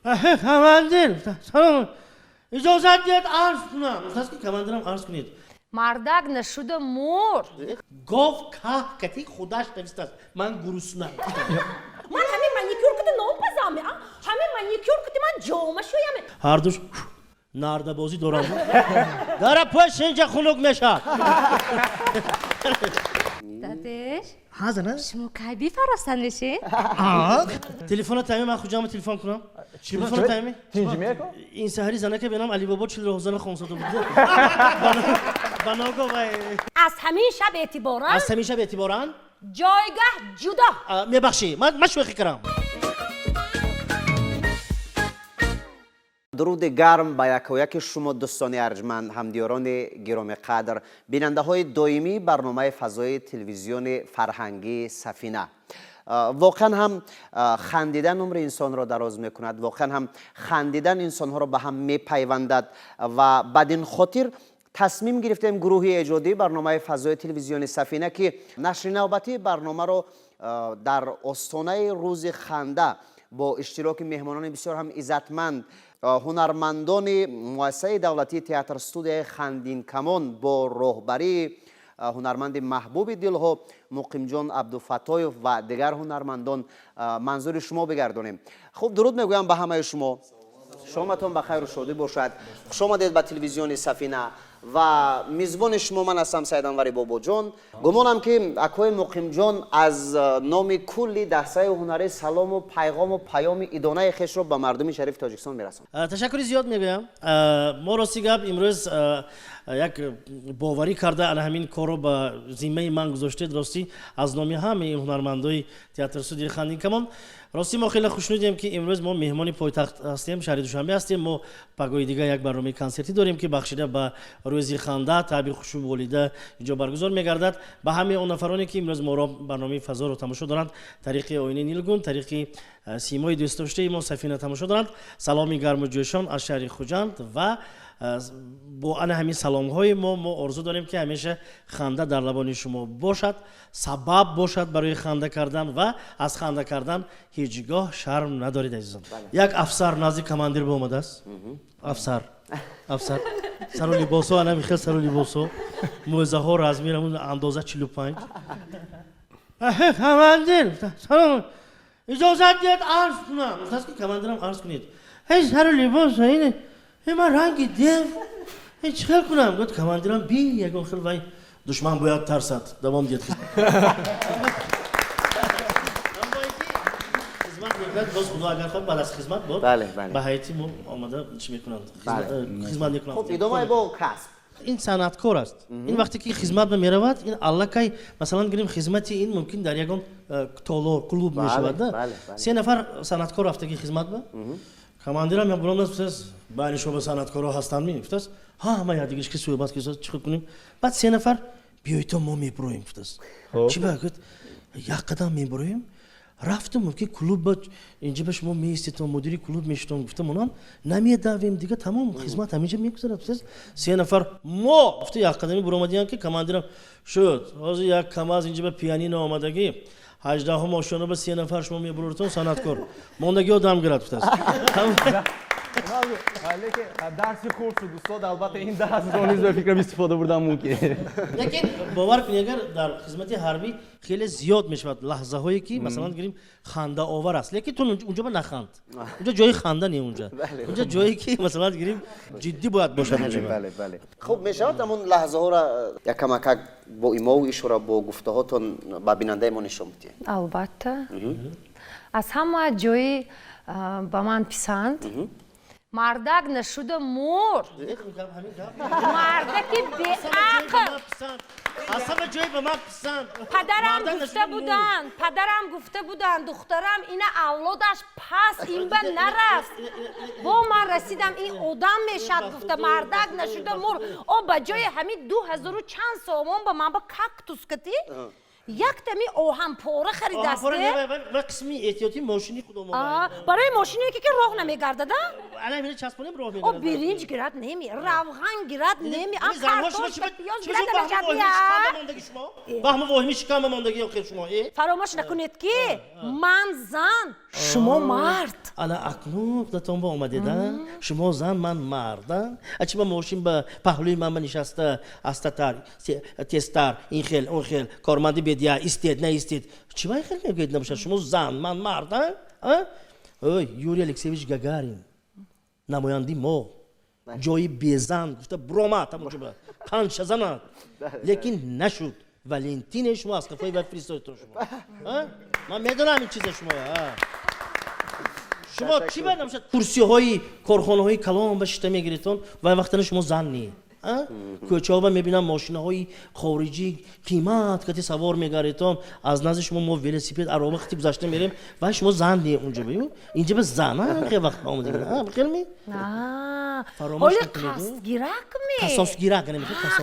Командир, салом, иҷозат диҳед арз кунам. Гуфтааст, ки командирам арз кунед. Мардак нашуда мур. Гов каҳ кати худаш навистааст: ман гурусна. Ман ҳамин маникюр кити нон пазам, ҳамин маникюр кити ман ҷома шӯям. Ҳардуш нардабозӣ доранд. Дара пӯш, инҷа хунук мешавад. Дадеш. Ҳазана. Шумо кай бифаростан мешед? Телефона тайми, ман хуҷама телефон кунам. Телефона тайми. Тинҷи меко? Ин саҳари занака бенам Алибобо чил роҳзана хонсода буд. Баного вай. Аз ҳамин шаб эътиборан. Аз ҳамин шаб эътиборан. Ҷойгаҳ ҷудо. Мебахшӣ, ман шӯхӣ кардам. Дуруди гарм ба якояки шумо, дӯстони арҷманд, ҳамдиёрони гиромиқадр, бинандаҳои доимии барномаи фазои телевизиони фарҳангии Сафина. Воқеан ҳам хандидан умри инсонро дароз мекунад, воқеан ҳам хандидан инсонҳоро ба ҳам мепайвандад ва бадин хотир тасмим гирифтем гурӯҳи эҷодии барномаи фазои телевизиони Сафина, ки нашри навбатии барномаро дар остонаи рӯзи ханда бо иштироки меҳмонони бисёр ҳам иззатманд, ҳунармандони муассисаи давлатии театр студияи Хандинкамон бо роҳбарии ҳунарманди маҳбуби дилҳо Муқимҷон Абдуфаттоев ва дигар ҳунармандон манзури шумо бигардонем. Хуб, дуруд мегӯям ба ҳамаи шумо, шоматон ба хайру шодӣ бошад. Хуш омадед ба телевизиони Сафина ва мизбони шумо ман ҳастам, Саиданвари Бобоҷон. Гумонам, ки акои Муқимҷон аз номи кулли дастаи ҳунарӣ салому пайғому паёми идонаи хешро ба мардуми шарифи Тоҷикистон мерасонад. Ташаккури зиёд мегӯям. Мо, рости гап, имрӯз як боварӣ карда, ана ҳамин корро ба зиммаи ман гузоштед. Ростӣ, аз номи ҳамаи ҳунармандои театр студияи Хандинкамон, ростӣ, мо хеле хушнудем, ки имрӯз мо меҳмони пойтахт ҳастем, шаҳри Душанбе ҳастем. Мо пагоҳи дигар як барномаи консертӣ дорем, ки бахшида ба рӯзи ханда, таби хушу болида инҷо баргузор мегардад. Ба ҳамаи он нафароне, ки имрӯз моро, барномаи фазоро тамошо доранд, тариқи оинаи нилгун, тариқи симои дӯстдоштаи мо Сафина тамошо доранд, саломи гарму ҷӯшон аз шаҳри Хуҷанд. Ва бо ана ҳамин саломҳои мо орзу дорем, ки ҳамеша ханда дар лабони шумо бошад, сабаб бошад барои ханда кардан ва аз ханда кардан ҳеҷ гоҳ шарм надоред, азизон. Як афсар назди командир биомадааст. Афсар сару либосо ана михел, сару либосо, мӯзаҳо размер андоза 45. Командир, салом, иҷозат диҳед арз кунам. Гуфтааст, ки командирам арз кунед. Ҳей, сару либос ин ман ранги дев, чӣ хел кунам? Гуфт командирам: би ягон хел, вай душман бояд тарсад, давом диҳед. Хизмат мекунад, боз худо агар хоҳад, баъд аз хизмат бод ба ҳайати мо омада чӣ мекунанд, хизмат мекунанд. Хуб, идомаи бо касб. Ин санъаткор аст. Ин вақте ки хизмат ба меравад, ин аллакай, масалан гирем, хизмати ин мумкин дар ягон толор, клуб мешавад. Да, се нафар санъаткор рафтаги хизмат ба командирам я буромдааст: байни шумо санъаткорҳо ҳастанд ми? Гуфтааст: ҳа, ҳама якдигиш ки суҳбат ки чӣ кунем. Баъд се нафар: биёйто, мо мебуроем, гуфтааст. Чӣ ба? Гуфт: як қадам мебуроем, рафтум, мумкин клуб ба инҷа ба шумо меистетон, мудири клуб мешудон. Гуфтам, онам намедавем, дига тамом, хизмат ҳаминҷа мегузарад. Се нафар мо гуфта як қадами буромадиям, ки командирам шуд: ҳозир як камаз инҷа ба пианино омадагӣ, 18-ум ошёна ба се нафар шумо мебурортон, санъаткор мондагиҳо дам гирад, гуфтааст. Лекин дарси хурд шуд, устод. Албатта, ин дарсро низ ба фикрам истифода бурдан мумкин. Лекин бовар кунед, агар дар хизмати ҳарбӣ хеле зиёд мешавад лаҳзаҳое, ки масалан гирем, хандаовар аст, лекин ту унҷо ба наханд, унҷо ҷои ханда не, унҷа ҷое ки, масалан гирем, ҷиддӣ бояд бошад. Хуб, мешавад ҳамон лаҳзаҳоро якамакак бо имову ишора, бо гуфтаҳотон ба бинандаи мо нишон бидиҳед? Албатта, аз ҳама ҷои ба ман писанд: мардак нашуда мур, мардаки беақл. Аз ҳама ҷое ба ман писанд. Падарам гуфта буданд, падарам гуфта буданд: духтарам, ина авлодаш пас, ин ба нараст. Бо ман расидам, ин одам мешад, гуфта мардак нашуда мур. О, ба ҷои ҳамин 2000 чанд сомон ба ман ба кактус кати. Яктами оҳанпора харидааст. Ва қисми эҳтиётии мошини худо мо. Барои мошине ки роҳ намегардад, а? Ана ҳамина часпонем, роҳ О, мегардад. Биринҷ гирад неми, равған гирад неми, а картошка, пиёз гирад намешавад. Шумо ваҳму воҳими шикама мондагӣ охир шумо. Фаромӯш накунед, ки ман зан, шумо мард. Ана акнун худатон ба омадеда. Шумо зан, ман мард. А чи ба мошин ба паҳлӯи ман ба нишаста, астатар, тезтар, ин хел, он хел, корманди бедия, истед, наистед. Чи ба ин хел мегӯед набошад? Шумо зан, ман мард, а? Ой, Юрий Алексеевич Гагарин, намоянди мо, ҷои безан гуфта буромад, ҳамонҷо панҷша занад. Лекин нашуд. Валентине шумо аз қафои вай фиристодетон шумо. Ман медонам ин чиза шумо. Шумо чӣ ба набошад, курсиҳои корхонаҳои калон ба шита мегиритон, вай вақтана шумо зан не. Кӯчаҳо ба мебинам, мошинаҳои хориҷӣ қимат кати савор мегаретон, аз назди шумо мо велосипед, ароба хати гузашта мерем, вай шумо зан не унҷо ба инҷа ба зан хел вақт омадӣ хелми. Ҳоли қасдгирак ме? Қасосгирак.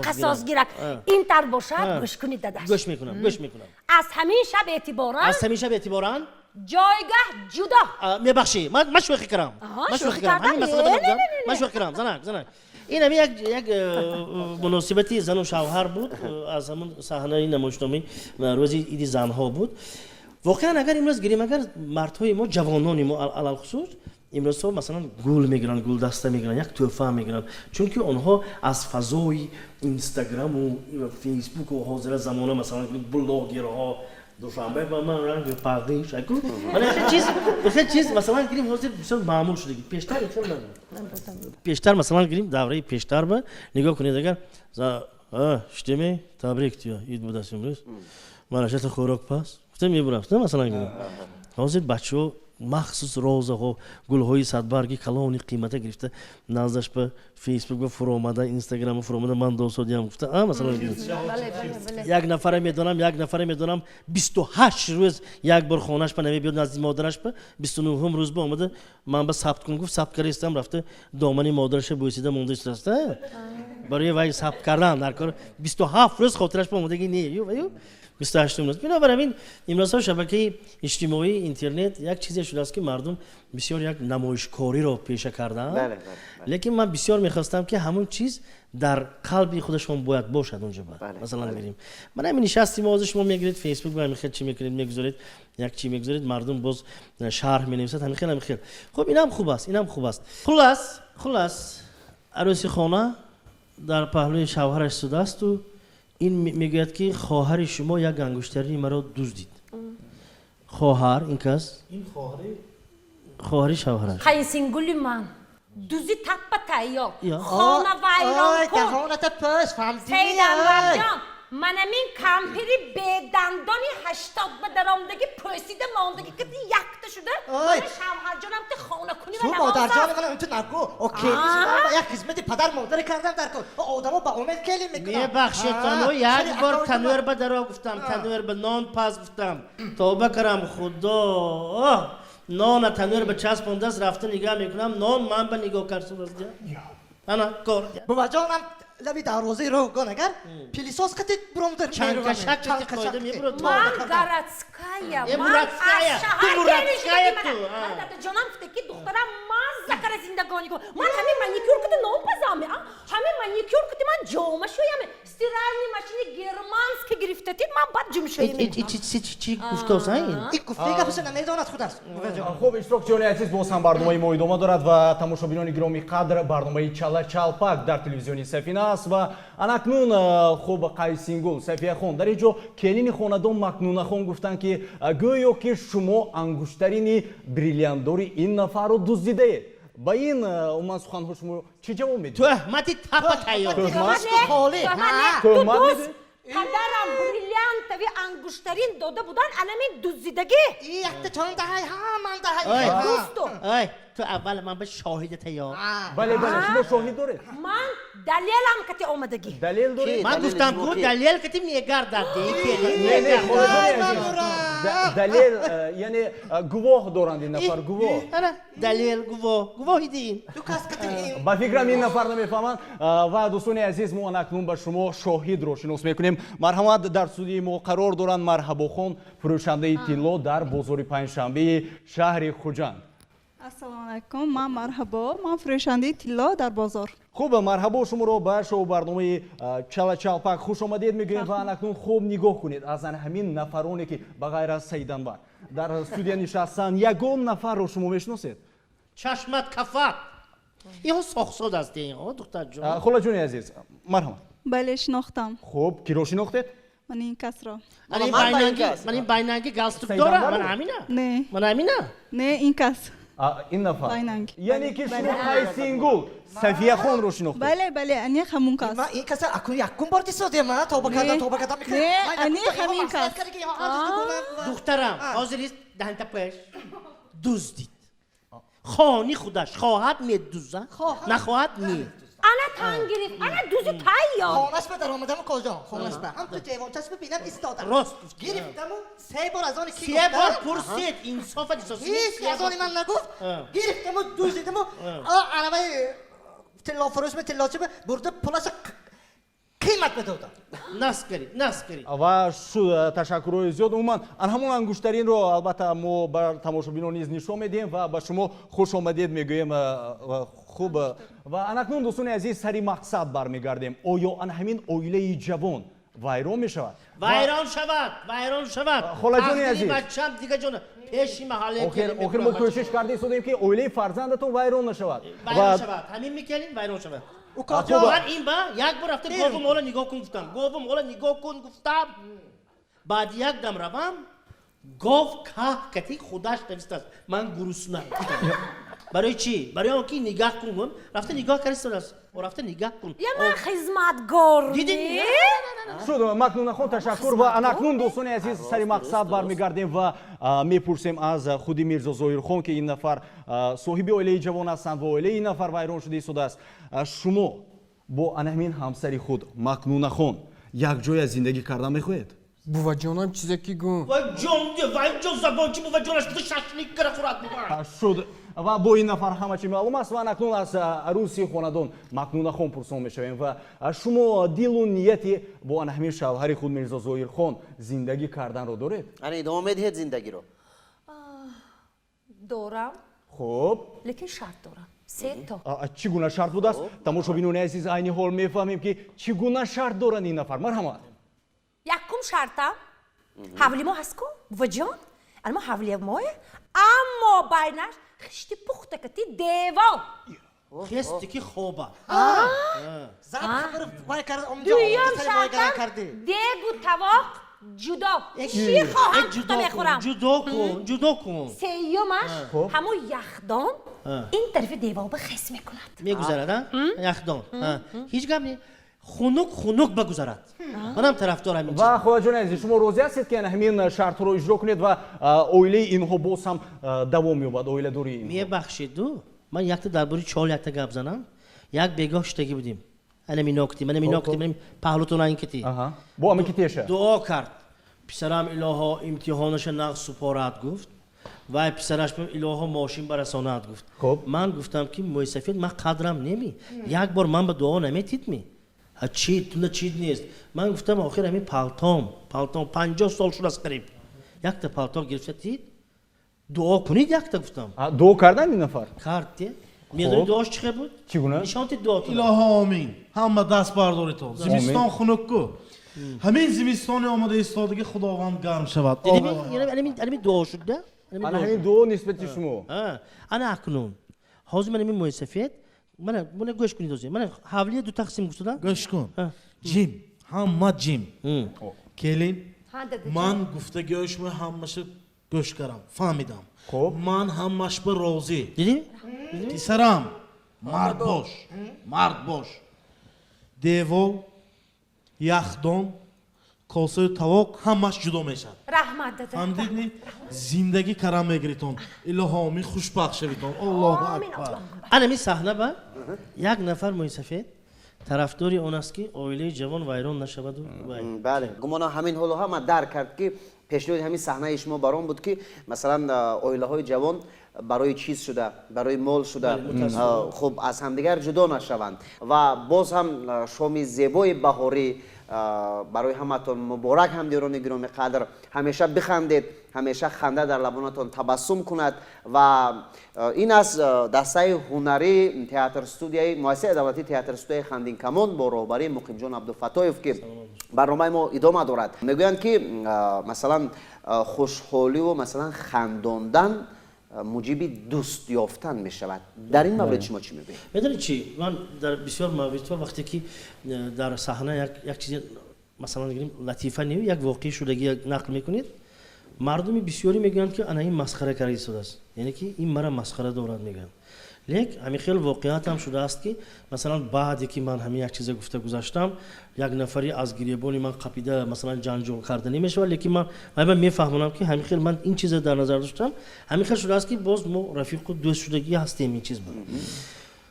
Қасосгирак ин тар бошад. Гӯш кунед, дадаш. Гӯш мекунам, гӯш мекунам. Аз ҳамин шаб эътиборан. Аз ҳамин шаб эътиборан. Ҷойгаҳ ҷудо. Мебахшӣ, ман шӯхӣ кардам, ман шӯхӣ кардам, ҳамин масъала, ман шӯхӣ кардам. Занак, занак, ин ҳами як муносибати зану шавҳар буд, аз ҳамон саҳнаи намоишномаи рӯзи иди занҳо буд. Воқеан, агар имрӯз гирем, агар мардҳои мо, ҷавонони мо алалхусус, имрӯзҳо масалан гул мегиранд, гулдаста мегиранд, як тӯҳфа мегиранд, чунки онҳо аз фазои Инстаграму Фейсбуку ҳозира замона, масалан, блогерҳо, Душанбе ба ман ранги пағиш аку, мана хел чиз, хел чиз, масалан гирим, ҳозир бисёр маъмул шудагӣ. Пештар хел набуд. Пештар, масалан гирим, давраи пештар ба нигоҳ кунед, агар штеме табрик тия, ид будаст имрӯз, манашата хӯрок пас гуфта мебурафт, масалан гирим. Ҳозир бачаҳо махсус розаҳо, гулҳои садбарги калони қимата гирифта, наздаш ба Фейсбук ба фуромада, Инстаграм фуромада, ман досодиям гуфта, масалан. Як нафаре медонам, як нафаре медонам, 28 рӯз як бор хонаш ба намебиёд, назди модараш ба. 29-ум рӯз ба омада, ман ба сабт кун гуфт, сабт каристам, рафта домани модараша бӯсида монда истодаста. Барои вай сабт кардан дар кор 27 рӯз хотираш ба омадаги не ю 28-ум рӯз. Бинобар ҳамин имрӯзҳо шабакаи иҷтимоӣ, интернет як чизе шудааст, ки мардум бисёр як намоишкориро пеша кардаанд, лекин ман бисёр мехостам, ки ҳамон чиз дар қалби худашон бояд бошад онҷо ба. Масалан гирем, ман ҳамин нишасти мо ҳозир, шумо мегиред, Фейсбук ба ҳамин хел чӣ мекунед, мегузоред, як чӣ мегузоред, мардум боз шарҳ менависад, ҳамин хел, ҳамин хел. Хуб, инам хуб аст, инам хуб аст. Хулас, арӯси хона дар паҳлӯи шавҳараш истодаасту ин мегӯяд, ки хоҳари шумо як ангуштарини маро дуздид. Хоҳар ин кас, хоҳари шавҳараш. Қайнсингули ман дузи таппа тайёр, хона вайрон кун. Сейданварҷон, манамин кампири бедандони 80 ба даромдагӣ, пӯсида мондагӣ, ки якта шуда шавҳарҷонам ти хонакунӣ. Ва модарҷон, мана унту нагу, окей, як хизмати падар модари кардам дар кор, одамо ба умед келин мекунам. Мебахшед, як бор танӯр ба даро гуфтам, танӯр ба нон паз гуфтам, тоба карам, худо, нона танӯр ба часпондааст, рафта нигаҳ мекунам, нон ман ба нигоҳ карсудааст. Ана кор. Буваҷонам лаби дарвозаи роҳгон агар пылесос қати буромда. Чанкашак қати қоида мебурад. Ман городская. Э, муратская ту, муратская ту. Ҷонам гуфта, ки духтарам мазза кара зиндагонӣ кун. Ман ҳамин маникюр кати нон пазаме, ҳамин маникюр кати ман ҷома шӯяме, стиральный машини германский гирифтатид, ман баъд ҷум шӯям. Чӣ гуфтоса ин? Ин гуфтаи гапаша намедонад худаш. Хуб, иштирокчиёни азиз, боз ҳам барномаи мо идома дорад ва тамошобинони гиромӣ қадр, барномаи Чала Чалпак дар телевизиони Сафина аст ва анакнун, хуб, Қайсингул Сафияхон, дар ин ҷо келини хонадон Макнунахон гуфтанд, ки гӯё ки шумо ангуштарини бриллиантдори ин нафарро дуздидаед. Ба ин умуман суханҳо шумо чӣ ҷавоб медиҳед? Тӯҳмати тапа тайёр. Тӯҳмат медиҳед? Падарам бриллиантовый ангуштарин дода будан, анамин дуздидагӣ. Якта чон даҳай, ҳаман даҳай. Дӯсту. Ай. Ту аввал ман ба шоҳида тайёр. Бале, бале, шумо шоҳид доред? Ман далелам кати омадагӣ. Далел доред? Ман Далели гуфтам, шумо ку ки? Далел кати мегардад. Не, не, холаҷони азиз, далел, яъне гувоҳ доранд ин нафар, гувоҳ. Ана далел, гувоҳ, гувоҳи дин. Ду кас кати. Ба фикрам, ин нафар намефаҳманд. Ва дӯстони азиз, мо анакнун ба шумо шоҳидро шинос мекунем. Марҳамат, дар студияи мо қарор доранд Марҳабохон, фурӯшандаи тилло дар бозори Панҷшанбеи шаҳри Хуҷанд. Ассалому алайкум, ман Марҳабо, ман фурӯшандаи тилло дар бозор. Хуб, марҳабо, шуморо ба шоу барномаи Чала Чалпак хуш омадед мегӯем. Ва анакнун хуб нигоҳ кунед, аз ан ҳамин нафароне, ки ба ғайр аз Саиданвар дар студия нишастанд, ягон нафарро шумо мешиносед? Чашмат кафат, инҳо сохсод аст, инҳо, духтарҷон. Холаҷони азиз, марҳамат. Бале, шинохтам. Хуб, киро шинохтед? Ман ин касро. Ман ин Ман ба ин байнанги, кас. ман ин байнанги галстук Саиданвар дора, ман буд? ҳамина. Не. Ман ҳамина. Не, ин кас. Ин нафар? Байнанг. Яъне ки шумо Қайсингул Сафияхонро шинохтед? Бале, бале, аниқ ҳамун кас. Ман ин каса акун якум бор дисодем, а тоба кардам, Не. тоба кардам. Не, аниқ ҳамин кас. Духтарам, ҳозир ист даҳанта пеш дуздид. Хони худаш хоҳад, медуза, нахоҳад, не. Ана тан гирифт, ана дузи тайёр. Хонаш ба даромадаму, коҷон, хонаш ба ҳам ту ҷевончаш бибинам, истодам. Рост гуфтӣ. Гирифтаму се бор аз они ки Се бор пурсид, инсофа дисоси. Ҳеч аз они ман нагуфт. Гирифтаму дуздидаму араваи тиллофурӯш ба, тиллочи ба бурда, пулаша қимат медодам. Нас карид, нас карид. Ва ташаккурҳои зиёд. Умуман, ан ҳамон ангуштаринро албатта мо ба тамошобинон низ нишон медиҳем ва ба шумо хуш омадед мегӯем. Хуб, ва анакнун, дӯстони азиз, сари мақсад бармегардем. Оё ан ҳамин оилаи ҷавон вайрон мешавад? Вайрон шавад, вайрон шавад. Холаҷони Тақдири азиз. бачам дига ҷона пеши маҳалле. Охир мо кӯшиш карда истодем, ки оилаи фарзандатон вайрон нашавад. Вайрон шавад, ҳамин мекелин, вайрон шавад. Укоҷон. Ман ин ба як бор рафта, гову мола нигоҳ кун гуфтам, гову мола нигоҳ кун гуфтам. Баъди як дам равам, гов каҳ кати худаш навистааст: «Ман гурусна». Барои чӣ? Барои он ки нигаҳ кун гум, рафта нигоҳ каристодааст. Рафта нигаҳ кун. Я ман хизматгор. Дидин? Шуд, Макнунахон, ташаккур. Ва анакнун, дӯстони азиз, сари мақсад бармегардем ва мепурсем аз худи Мирзо Зоҳирхон, ки ин нафар соҳиби оилаи ҷавон ҳастанд ва оилаи ин нафар вайрон шуда истодааст. Шумо бо ана ҳамин ҳамсари худ Макнунахон якҷоя зиндагӣ кардан мехоҳед? Буваҷонам, чизе ки гум. Вай ҷон, вай ҷон, забончи буваҷонаш шашлик кара хӯрад. Шуд, ва бо ин нафар ҳама чи маълум аст. Ва анакнун аз арӯси хонадон Макнунахон пурсон мешавем. Ва шумо дилу нияти бо ана ҳамин шавҳари худ Мирзо Зоҳирхон зиндагӣ карданро доред? Ана идома медиҳед зиндагиро? Дорам. Хуб. Лекин шарт дорам, се то. Чӣ гуна шарт будааст? Тамошобинони азиз, айни ҳол мефаҳмем, ки чӣ гуна шарт доранд ин нафар. Марҳамат. Якум шартам: ҳавли мо ҳаст ку, буваҷон, ана мо ҳавли мое, аммо байнаш хишти пухта кати девол. Хести ки хоба. Зан хабар вай кард омҷо. Дуюм шартам: дегу тавоқ ҷудо, чӣ хоҳам пухта мехӯрам. Ҷудо кун, ҷудо кун. Сеюмаш: ҳамун яхдон ин тарафи девол ба хес мекунад. Мегузарад а яхдон, ҳеҷ гап не, хунук хунук багузарад, манам тарафдорам ин. Ва холаҷони азиз, шумо розӣ ҳастед, ки ҳамин шартҳоро иҷро кунед ва оилаи инҳо боз ҳам давом ёбад, оиладории инҳо? Мебахшиду, ман якта дар бораи чол якта гап занам. Як бегоҳ шитагӣ будем, ана минокти, мана минокти, мана паҳлутон ин кити. Бо ами китеша. Дуо кард: «Писарам, илоҳо, имтиҳонаша нағз супорад», гуфт. Вай писараш: «Илоҳо, мошин барасонад», гуфт. Ман гуфтам, ки мӯйсафед, ман қадрам неми, як бор ман ба дуо наметидми? Чи туна чиз нест. Ман гуфтам: охир ҳамин палтом, палтом 50 сол шудааст, қариб якта палто гирифта тид, дуо кунед якта, гуфтам. Дуо кардан ин нафар? Кард те. Медони, дуош чӣ хел буд? Чӣ гуна? Нишон тид дуотон. Илоҳо, омин. Ҳама даст бардоритон. Зимистон хунук ку, ҳамин зимистони омода истодагӣ Худованд гарм шавад. Ҳамин дуо шуд да. Ана ҳамин дуо нисбати шумо. Ана акнун ҳозир ман ҳамин мӯйсафед, мана мана гӯш кунед, ҳозир мана ҳавлия ду тақсим гуфтудам. Гӯш кун, ҷим, ҳама ҷим. Келин, ман гуфтагиҳои шумо ҳамаша гӯш кардам, фаҳмидам, ман ҳамаш ба розӣ. Дидӣ? Писарам, мард бош, мард бош. Девол, яхдон. Косаю тавоқ ҳамаш ҷудо мешавад. Раҳмат, дада. Фаҳмидед? Зиндагӣ карам мегиритон, илоҳо омин, хушбахт шавитон. Аллоҳу акбар. Анами саҳна ба як нафар мӯйсафед тарафдори он аст, ки оилаи ҷавон вайрон нашаваду. Бале, гумонам ҳамин ҳоло ҳама дарк кард, ки пешниҳоди ҳамин саҳнаи шумо бар он буд, ки масалан оилаҳои ҷавон барои чиз шуда, барои мол шуда, хуб, аз ҳамдигар ҷудо нашаванд. Ва боз ҳам шоми зебои баҳорӣ барои ҳаматон муборак, ҳамдиёрони гироми қадр. Ҳамеша бихандед, ҳамеша ханда дар лабонатон табассум кунад. Ва ин аст дастаи ҳунарии театр студияи муассисаи давлатии театр студияи Хандинкамон бо роҳбарии Муқимҷон Абдуфаттоев, ки барномаи мо идома дорад. Мегӯянд, ки масалан хушҳоливу масалан хандондан муҷиби дӯст ёфтан мешавад. Дар ин маврид шумо чӣ мегӯед? Медонед чӣ, ман дар бисёр мавридҳо, вақте ки дар саҳна як чизе, масалан гирем, латифа не, як воқеъ шудагӣ нақл мекунед, мардуми бисёре мегӯянд, ки ана ин масхара карда истодааст, яъне ки ин мара масхара дорад, мегӯянд. Лек ҳамин хел воқеият ҳам шудааст, ки масалан баъде ки ман ҳамин як чиза гуфта гузаштам, як нафаре аз гиребони ман қапида, масалан, ҷанҷол карда намешавад, лекин ман ман мефаҳмонам, ки ҳамин хел ман ин чиза дар назар доштам, ҳамин хел шудааст, ки боз мо рафиқу дӯст шудагӣ ҳастем. Ин чиз буд.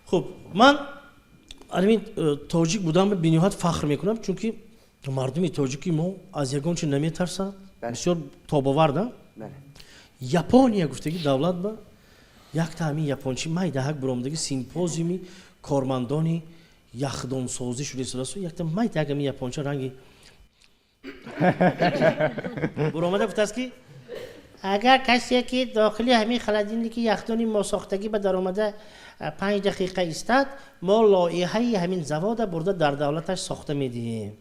Хуб, ман ҳамин тоҷик будам бениҳоят фахр мекунам, чунки мардуми тоҷики мо аз ягон чи наметарсад, бисёр тобовар да. Япония гуфтаги давлат ба якта ҳамин япончи майдаҳак биромадаги, симпозиуми кормандони яхдонсозӣ шуда истодааст. Якта майдаҳак ҳамин японча ранги буромада гуфтааст, ки агар касе ки дохили ҳамин холодильники яхдони мо сохтагӣ ба даромада 5 дақиқа истад, мо лоиҳаи ҳамин завода бурда дар давлаташ сохта медиҳем.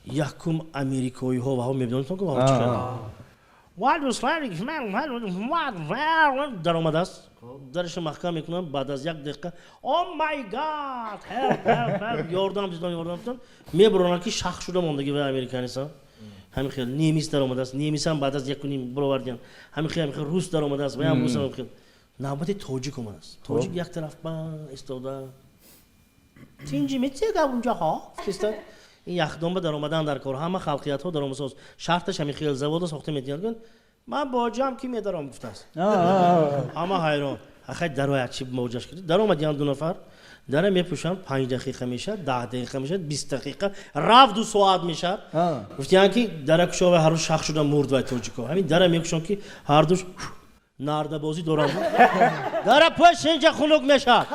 Якум америкоиҳо ваҳо мебинонтон, ки ваҳо чӣ даромадааст, дараша маҳкам мекунам. Баъд аз як дақиқа: "Oh my God, ёрдам дидон, ёрдам дидон!" Мебуронанд, ки шах шуда мондаги ва американиса. Ҳамин хел немис даромадааст, немисам баъд аз якуним бировардиям. Ҳамин хел, ҳамин хел рус даромадааст, ваям рус. Ҳамин хел навбати тоҷик омадааст. Тоҷик як тараф ба истода: "Тинҷи метега унҷаҳо?" Ин яхдон ба даромадан дар кор, ҳама халқиятҳо даромасоз, шарташ ҳамин хел завода сохта метиҳанд. "Ман боҷам ки медаром?" гуфтааст. Ҳама ҳайрон. Ахай дарояд, чи моҷаш кирд. Даромадиян ду нафар, дара мепӯшанд, 5 дақиқа мешавад, 10 дақиқа мешавад, 20 дақиқа рафт, 2 соат мешавад. Гуфтиян, ки дара кушова, ҳаррӯз шах шуда мурд вай тоҷико. Ҳамин дара мекушон, ки ҳардуш нардабозӣ доранд. Дара пӯш, инҷа хунук мешавад.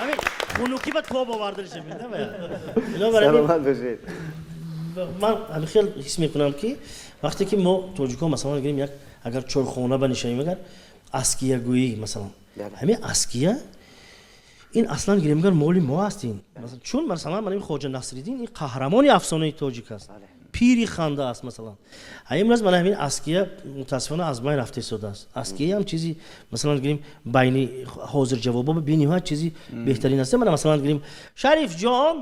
Ҳамин хунукӣ ба тоб оварда. Саломат бошед. Ман ҳамин хел ҳис мекунам, ки вақте ки мо тоҷикҳо, масалан гирем, як агар чойхона ба нишаем, агар аскиягӯӣ, масалан, ҳамин аския ин аслан гирем, агар моли мо аст ин. Чун масалан ман Хоҷа Насриддин ин қаҳрамони афсонаи тоҷик аст, пири ханда аст. Масалан, имрӯз ман ҳамин аския мутаассифона аз байн рафта истодааст. Аския ҳам чизи, масалан гирем, байни ҳозирҷавобо бениҳоят чизи беҳтарин аст. Мана, масалан гирем, Шарифҷон.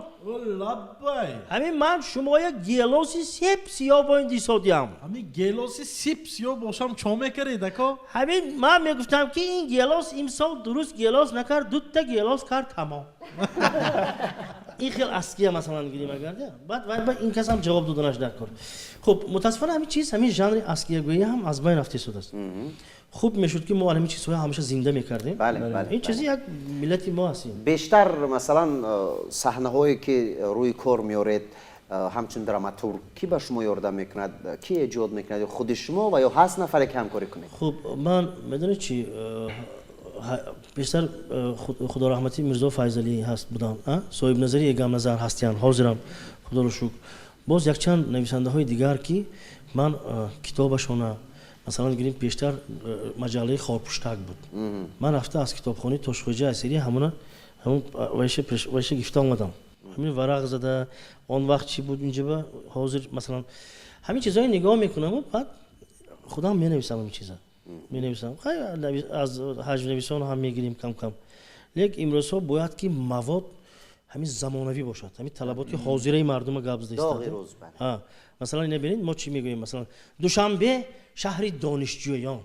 Лаббай. Ҳамин ман шумоя гелоси сеп сиёҳ бо ин дисодиям. Ҳамин гелоси сип сиёҳ бошам, чо мекаред, ако? Ҳамин ман мегуфтам, ки ин гелос имсол дуруст гелос накард, дута гелос кард, тамом. Ин хел аския, масалан гирем, агар баъд вай ба ин кас ҳам ҷавоб доданаш дар кор. Хуб, мутаассифона ҳамин чиз, ҳамин жанри аскиягӯӣ ҳам аз байн рафта истодааст. Хуб мешуд, ки мо ҳамин чизҳоя ҳамеша зинда мекардем. Ин чизи як миллати мо ҳастем. Бештар масалан саҳнаҳое ки рӯи кор меоред ҳамчун драматург, кӣ ба шумо ёрдам мекунад, кӣ эҷод мекунад? Худи шумо ва ё ҳаст нафаре ки ҳамкорӣ кунед? Хуб, ман медонед чи, пештар худо раҳматӣ Мирзо Файзалӣ ҳаст буданд, соҳибназари эгамназар ҳастиянд ҳозирам, худоро шукр. Боз якчанд нависандаҳои дигар, ки ман китобашона, масалан гирем, пештар маҷаллаи Хорпуштак буд, ман рафта аз китобхонаи Тошхоҷа Асирӣ ҳамона ҳамон вайша гифта омадам. Ҳамин варақ зада, он вақт чӣ буд инҷаба, ҳозир масалан ҳамин чизҳое нигоҳ мекунаму баъд худам менависам, ҳамин чиза менависам. Аз ҳаҷвнависон ҳам мегирем кам кам, лек имрӯзҳо бояд ки мавод ҳамин замонавӣ бошад, ҳамин талаботи ҳозираи мардума гап зада. Масалан, ина бинед, мо чӣ мегӯем? Масалан, Душанбе шаҳри донишҷӯён.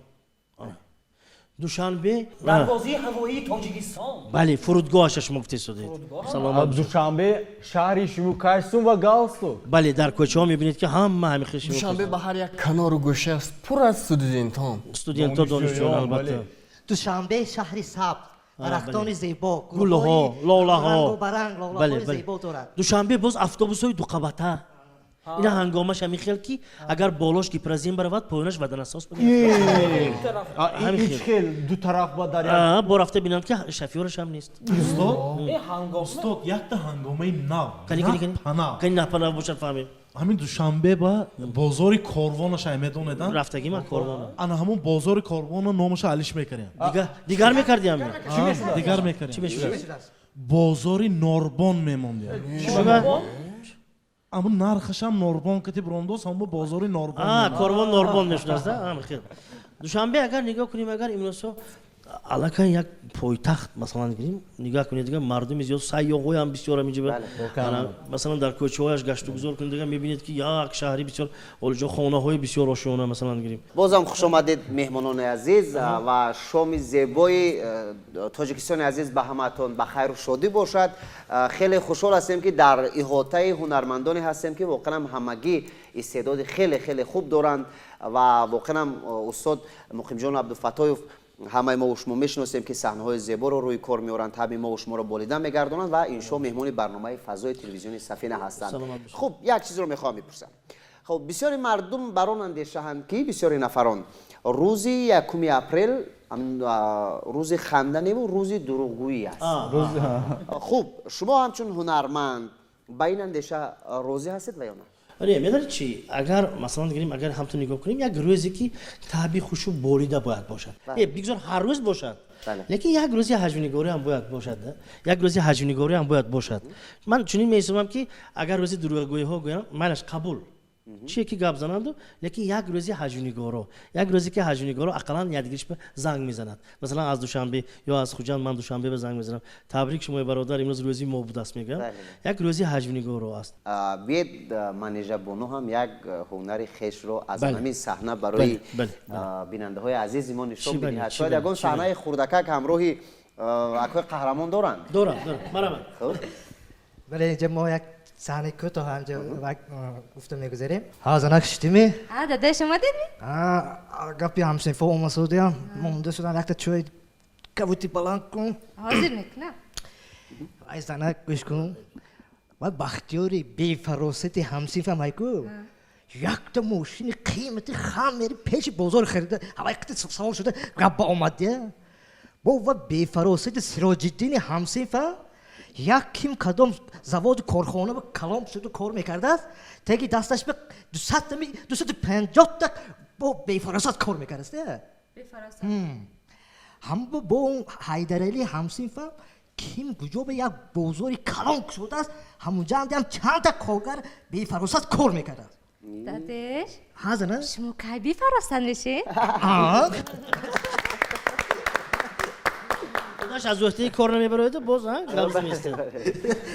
Душанбе Дарвозаи ҳавоии Тоҷикистон. Бале, фурудгоҳаша шумо гуфтесодед. Саломат. Душанбе шаҳри шиму костюм ва галстук. Бале, дар кӯчаҳо мебинед, ки ҳама ҳамин хел шиму. Душанбе ба ҳар як канору гӯша аст пур аз студентон. Студентҳо, донишҷӯён, албатта. Душанбе шаҳри сабз, дарахтони зебо, гулҳо, лолаҳо, рангобаранг лолаҳои зебо дорад. Душанбе боз автобусҳои дуқабата. Ина ҳангомаш ҳамин хел, ки агар болош гипрозем баравад, поёнаш водонасос. Ҳеҷ хел ду тараф ба дар. Бо рафта бинам, ки шофёраш ҳам нест. Устод, якта ҳангомаи нав. Кани, напанав бошад, фаҳмем. Ҳамин Душанбе ба бозори Корвонаша медонедан? Рафтагӣ ман Корвона. Ана ҳамон бозори Корвона номаша алиш мекардем. Дигар мекардиам? Дигар мекардем. Бозори Норбон мемондем. Аммо нархашам Норбон кати бирондоз, ҳамо бозори Норбон. Корвон Норбон мешудаст. Хел Душанбе агар нигоҳ кунем, агар имрӯзҳо аллакай як пойтахт, масалан гирем, нигоҳ кунед, дигар мардуми зиёд, сайёҳоям бисёр ҳаминҷа. Масалан, дар кӯчаҳояш гаштугузор кунед, дигар мебинед, ки як шаҳри бисёр олиҷо, хонаҳои бисёр ошиёна, масалан гирем. Бозам хушомадед, меҳмонони азиз, ва шоми зебои Тоҷикистони азиз ба ҳамаатон ба хайру шодӣ бошад. Хеле хушҳол ҳастем, ки дар иҳотаи ҳунармандоне ҳастем, ки воқеан ҳамагӣ истеъдоди хеле хеле хуб доранд. Ва воқеан устод Муқимҷон Абдуфаттоев, ҳамаи мо шумо мешиносем, ки саҳнаҳои зеборо рӯи кор меоранд, табъи мо шуморо болида мегардонанд ва ин шом меҳмони барномаи фазои телевизиони Сафина ҳастанд. Хуб, як чизро мехоҳам бипурсам. Хуб, бисёри мардум бар он андешаҳанд, ки бисёри нафарон рӯзи 1 апрел рӯзи ханданеву рӯзи дурӯғгӯӣ аст. Хуб, шумо ҳамчун ҳунарманд ба ин андеша розӣ ҳастед ва ё на? Не, медонед чи, агар масалан гирем, агар ҳамтон нигоҳ кунем, як рӯзе ки таъби хушу борида бояд бошад. Бигзор ҳар рӯз бошад, лекин як рӯзи ҳаҷвнигорӣ ҳам бояд бошад, як рӯзи ҳаҷвнигорӣ ҳам бояд бошад. Ман чунин меҳисобам, ки агар рӯзи дурӯғгӯиҳо гӯям, майлаш, қабул, чие ки гап зананду, лекин як рӯзи ҳаҷвнигоро, як рӯзе ки ҳаҷвнигоро ақаллан якдигиш занг мезанад. Масалан, аз Душанбе ё аз Хуҷанд ман Душанбе ба занг мезанам: «Табрик шумои, бародар, имрӯз рӯзи мо будааст», мегӯям. Як рӯзи ҳаҷвнигоро аст. Биед, Манижа бону ҳам як ҳунари хешро аз ҳамин саҳна барои бинандаҳои азизи мо нишон бидиҳад. Шояд ягон саҳнаи хурдакак ҳамроҳи акои қаҳрамон доранд. Дорам, дорам, марҳамат. Бале, инҷа мо як саҳнаи кӯтоҳ ҳамҷа гуфта мегузарем. Ҳа, занак, шудими? Дадаш, омадедми? Гапи ҳамсинфо омасудиям, монда шудам. Якта чой кавути баланд кун. Ҳозир мекунам. Ай занак, гӯш кун, ва Бахтиёри бефаросати ҳамсинфам айку якта мошини қимати хамери пеши бозор харида, ҳавай қити савор шуда гапба омадя. Бо ва бефаросати Сироҷиддини ҳамсинфам як ким кадом заводу корхона ба калом шуду кор мекардааст, теги дасташ ба дусадтами 250-та бо бефаросат кор мекардааст. Ҳам бо Ҳайдарали ҳамсинфам ким куҷо ба як бозори калон кушодааст, ҳамунҷаам чандта коргар бефаросат кор мекардааст. Дадеш. Ҳа, зана. Шумо кай бефаросат мешед? Худаш аз уҳдаи кор намебарояду боз гап меистад.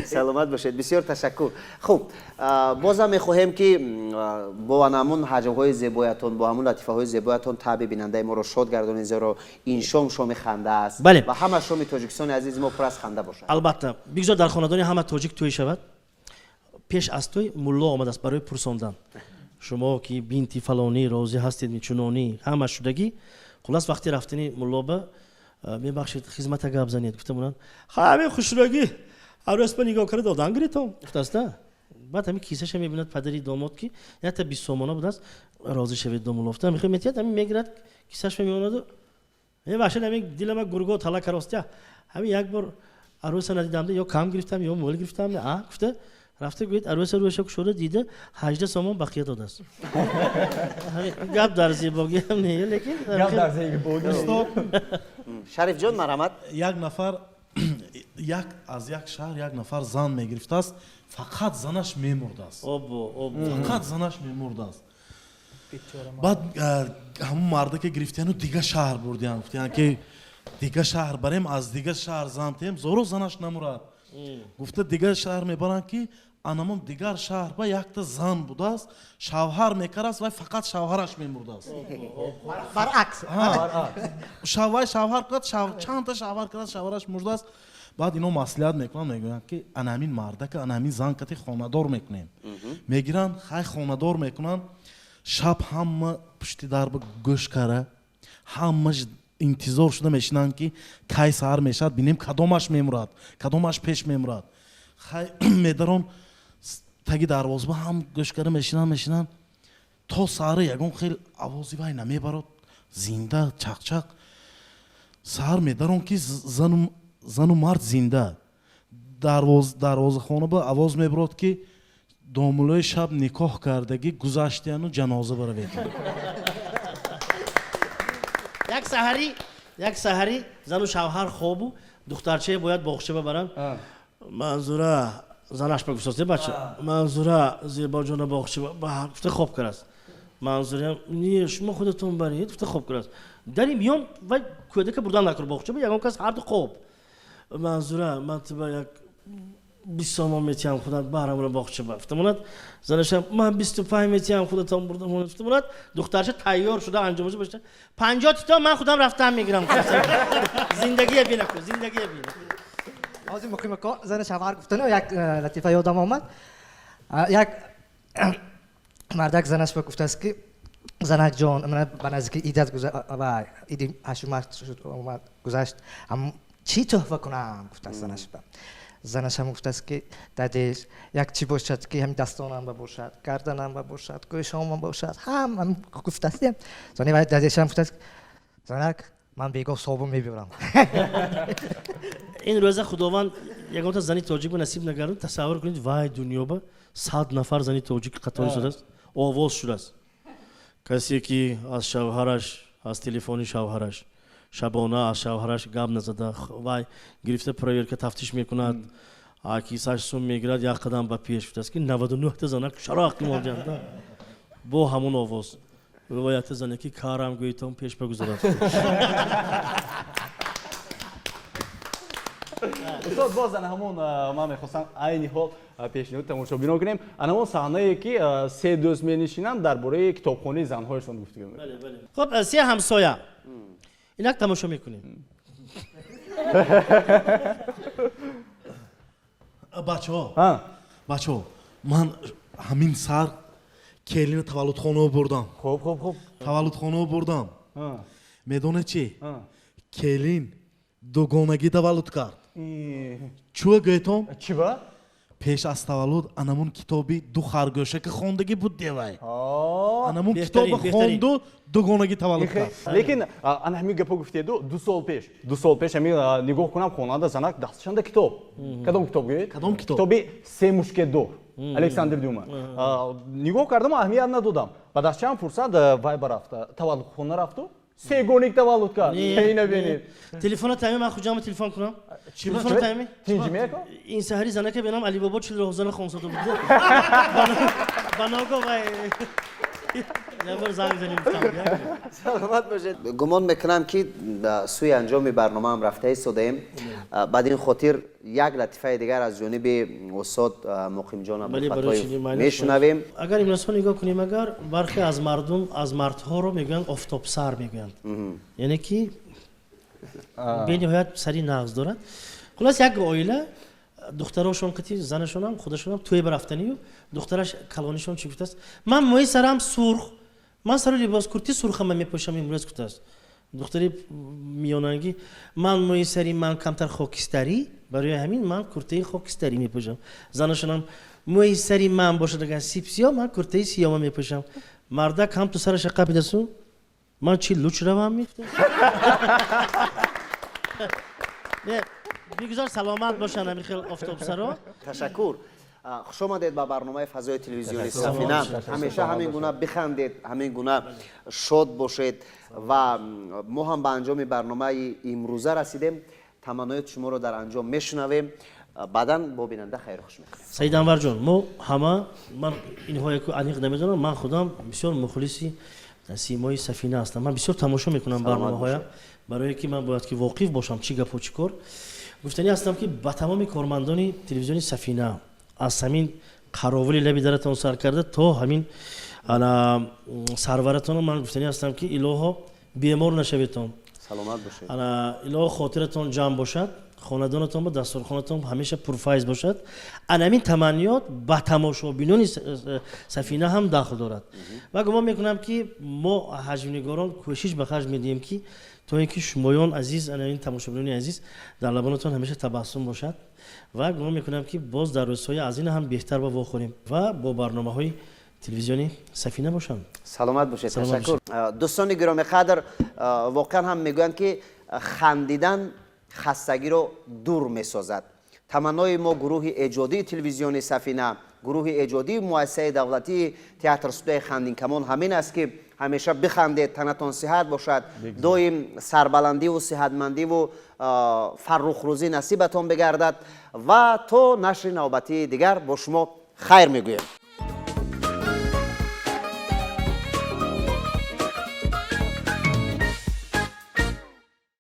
Саломат бошед, бисёр ташаккур. Хуб, бозам мехоҳем, ки бо ҳамун ҳаҷвҳои зебоятон, бо ҳамун латифаҳои зебоятон таъби бинандаи моро шод гардонед, зеро ин шом шоми ханда аст. Бале. Ва ҳама шоми Тоҷикистони азизи мо пур аз ханда бошад. Албатта, бигзор дар хонадони ҳама тоҷик тӯй шавад. Пеш аз тӯй мулло омадааст барои пурсондан: «Шумо ки бинти фалонӣ розӣ ҳастед?» Чунонӣ ҳама шудагӣ. Хулас, вақти рафтани мулло ба: «Мебахшед, хизмата гап занед», гуфта монанд. «Ҳамин хушрӯгӣ арӯс ба нигоҳ карда додан гиритон», гуфтааста. Баъд ҳамин кисаша мебинад падари домод, ки якта 20 сомона будааст. «Розӣ шавед, домулло», гуфта, мехоҳ метиҳад, ҳамин мегирад, кисаш мемонаду: «Мебахшед, ҳамин дилама гурго тала каростя, ҳамин як бор арӯса надидамда, ё кам гирифтам, ё мол гирифтам», а гуфта рафта гӯед, арӯса рӯяша кушода дида, 18 сомон бақия додааст. Гап дар зебогиам не, лекин Гап дар зебогӣ. Шарифҷон, марҳамат. Як нафар як аз як шаҳр як нафар зан мегирифтааст, фақат занаш мемурдааст. Обо, обо. Фақат занаш мемурдааст. Баъд ҳамун марда ки гирифтияну дига шаҳр бурдиян, гуфтиян, ки дига шаҳр барем, аз дига шаҳр зан тем, зоро занаш намурад. Гуфта дигар шаҳр мебаранд, ки анамон дигар шаҳр ба якта зан будааст, шавҳар мекардааст, вай фақат шавҳараш мемурдааст. Баръакс. Вай шавҳар кард, чандта шавҳар кард, шавҳараш мурдааст. Баъд ино маслиҳат мекунанд, мегӯянд, ки ана ҳамин мардака, ана ҳамин зан кати хонадор мекунем. Мегиранд, хай, хонадор мекунанд. Шаб ҳама пушти дарба гӯш кара, ҳамаш интизор шуда мешинанд, ки кай саҳар мешавад, бинем, кадомаш мемурад, кадомаш пеш мемурад. Хай, медарон таги дарвозба, ҳам гӯш кара мешинанд, мешинанд, то саҳара ягон хел овози вай намебарод, зинда чақчақ. Саҳар медарон, ки зану мард зинда. Дарвозахона ба овоз мебарод, ки домулои шаб никоҳ кардагӣ гузаштияну ҷаноза баравед. Як саҳарӣ зану шавҳар хобу, духтарчае бояд боғча бабаранд. Манзура занаш ба гуфтааст: бача Манзура, Зебоҷона боғча гуфта хоб кардааст. Манзура: не, шумо худатон баред, гуфта хоб кардааст. Дари миён вай кӯдака бурдан накур боғча, ягон кас, ҳарду хоб. Манзура, ман тиба як 20 сомон метиҳам, худат баҳрамро боғча ба, гуфта монад. Занашам: ман 25 метиҳам, худатон бурда монад, гуфта монад. Духтарча тайёр шуда анҷомаша бошта: 50 тито, ман худам рафтам мегирам. Зиндагия бинаку, зиндагия бина. Ҳозир, Муқим ако, зани шавҳар гуфтану як латифа ёдам омад. Як мардак занаш ба гуфтааст, ки занакҷон, мана ба наздики идат ва иди ҳаштумарт шуд, омад, гузашт, чӣ тӯҳфа кунам, гуфтааст занаш ба. Занашам гуфтааст, ки дадеш, як чӣ бошад, ки ҳами дастонам ба бошад, гарданам ба бошад, гӯшомам бошад, ҳам гуфтааст. Сони вай дадешам гуфтааст: занак, ман бегоҳ собун мебиёрам. Ин рӯза Худованд ягонта зани тоҷик ба насиб нагардад. Тасаввур кунед, вай дунёба 100 нафар зани тоҷик қатор шудааст, овоз шудааст: касе ки аз шавҳараш, аз телефони шавҳараш шабона аз шавҳараш гап назада, вай гирифта проверка, тафтиш мекунад, кисаш сум мегирад, як қадам ба пеш, гуфтааст, ки 99-та занак шароқ мондианд бо ҳамон овоз. Ривоята зане ки карам гӯитон пеш багузарад. Устод, боз ана ҳамон ман мехостам айни ҳол пешниҳоди тамошобинон кунем, ана ҳамон саҳнае, ки се дӯст менишинанд, дар бораи китобхонаи занҳояшон гуфтугӯ. Хуб, се ҳамсоя, инак тамошо мекунем. Бачаҳо, бачаҳо, ман ҳамин сар келини таваллудхонао бурдам. Хуб, хуб, хуб. Таваллудхонао бурдам. Медонед чӣ? Келин дугонагӣ таваллуд кард. Чӯ гӯетон? Чӣ ба? Пеш аз таваллуд анамун китоби ду харгӯшака хондагӣ буд девай. Анамун китоба хонду, дугонагӣ таваллуд кард. Лекин ана ҳамин гапо гуфтеду, 2 сол пеш ҳамин нигоҳ кунам, хонанда занак дастшанда китоб. Кадом китоб гӯед? Кадом китоб? Китоби «Се мушкетдор» Александр Дюма. Нигоҳ кардам, аҳамият надодам. Ба дастчаам фурсат вай барафта, таваллудхона рафту, сегоник таваллуд кард. Ина бинед. Телефона тайми, ман хуҷама телефон кунам. Телефона тайми. Тинҷимеко? Ин саҳари занака бенам Алибобо 40 роҳзана хонсода буд. Ба ногоҳ вай ябор занг заним. Саломат бошед. Гумон мекунам, ки сӯи анҷоми барномаам рафта истодаем. Бад ин хотир як латифаи дигар аз ҷониби устод Муқимҷон Абдуфаттоев мешунавем. Агар имрӯзҳо нигоҳ кунем, агар бархе аз мардум аз мардҳоро мегӯянд офтобсар мегӯянд, яъне ки бениҳоят сари нағз дорад. Хулос, як оила, духтарошон қити занашонам, худашонам тӯй барафтанию, духтараш калонишон чӣ гуфтааст: ман мӯи сарам сурх, ман сару либос курти сурхама мепӯшам имрӯз, гуфтааст. Духтари миёнангӣ: ман мӯи сари ман камтар хокистарӣ, барои ҳамин ман куртаи хокистарӣ мепӯшам. Занашонам: мӯи сари ман бошад агар сипсиё, ман куртаи сиёма мепӯшам. Мардак ҳам ту сараша қапидасу: ман чи луч равам, мефта. Бигузор саломат бошанд ҳамин хел офтобсаро. Ташаккур, хуш омадед ба барномаи фазои телевизиони Сафина. Ҳамеша ҳамин гуна бихандед, ҳамин гуна шод бошед. Ва мо ҳам ба анҷоми барномаи имрӯза расидем. Таманноёти шуморо дар анҷом мешунавем, баъдан бо бинанда хайрхуш мекунем. Саид Анварҷон, мо ҳама, ман инҳое ку аниқ намедонам, ман худам бисёр мухлиси Симои Сафина ҳастам. Ман бисёр тамошо мекунам барномаҳоя, барое ки ман бояд ки воқиф бошам, чӣ гапу чӣ кор. Гуфтанӣ ҳастам, ки ба тамоми кормандони телевизиони Сафина, аз ҳамин қаровули лаби даратон сар карда то ҳамин ана сарваратонро ман гуфтанӣ ҳастам, ки илоҳо, бемор нашаведтон. Саломат бошед. Ана илоҳо, хотиратон ҷамъ бошад, хонадонатон ба дастурхонатон ҳамеша пурфайз бошад. Ана ҳамин таманниёт ба тамошобинони Сафина ҳам дахл дорад ва гумон мекунам, ки мо ҳаҷвнигорон кӯшиш ба харҷ медиҳем, ки то ин ки шумоён азиз, ана ин тамошобинони азиз, дар лабонатон ҳамеша табассум бошад. Ва гумон мекунам, ки боз дар рӯзҳои аз ин ҳам беҳтар ба вохӯрем ва бо барномаҳои телевизиони Сафина бошанд. Саломат бошед. Саломат. Ташаккур. Дӯстони гиромиқадр, воқеан ҳам мегӯянд, ки хандидан хастагиро дур месозад. Таманнои мо, гурӯҳи эҷодии телевизиони Сафина, гурӯҳи эҷодии муассисаи давлатии театр студияи Хандинкамон ҳамин аст, ки ҳамеша бихандед, танатон сиҳат бошад, доим сарбаландиву сиҳатмандиву фаррухрӯзӣ насибатон бигардад ва то нашри навбатии дигар бо шумо хайр мегӯем.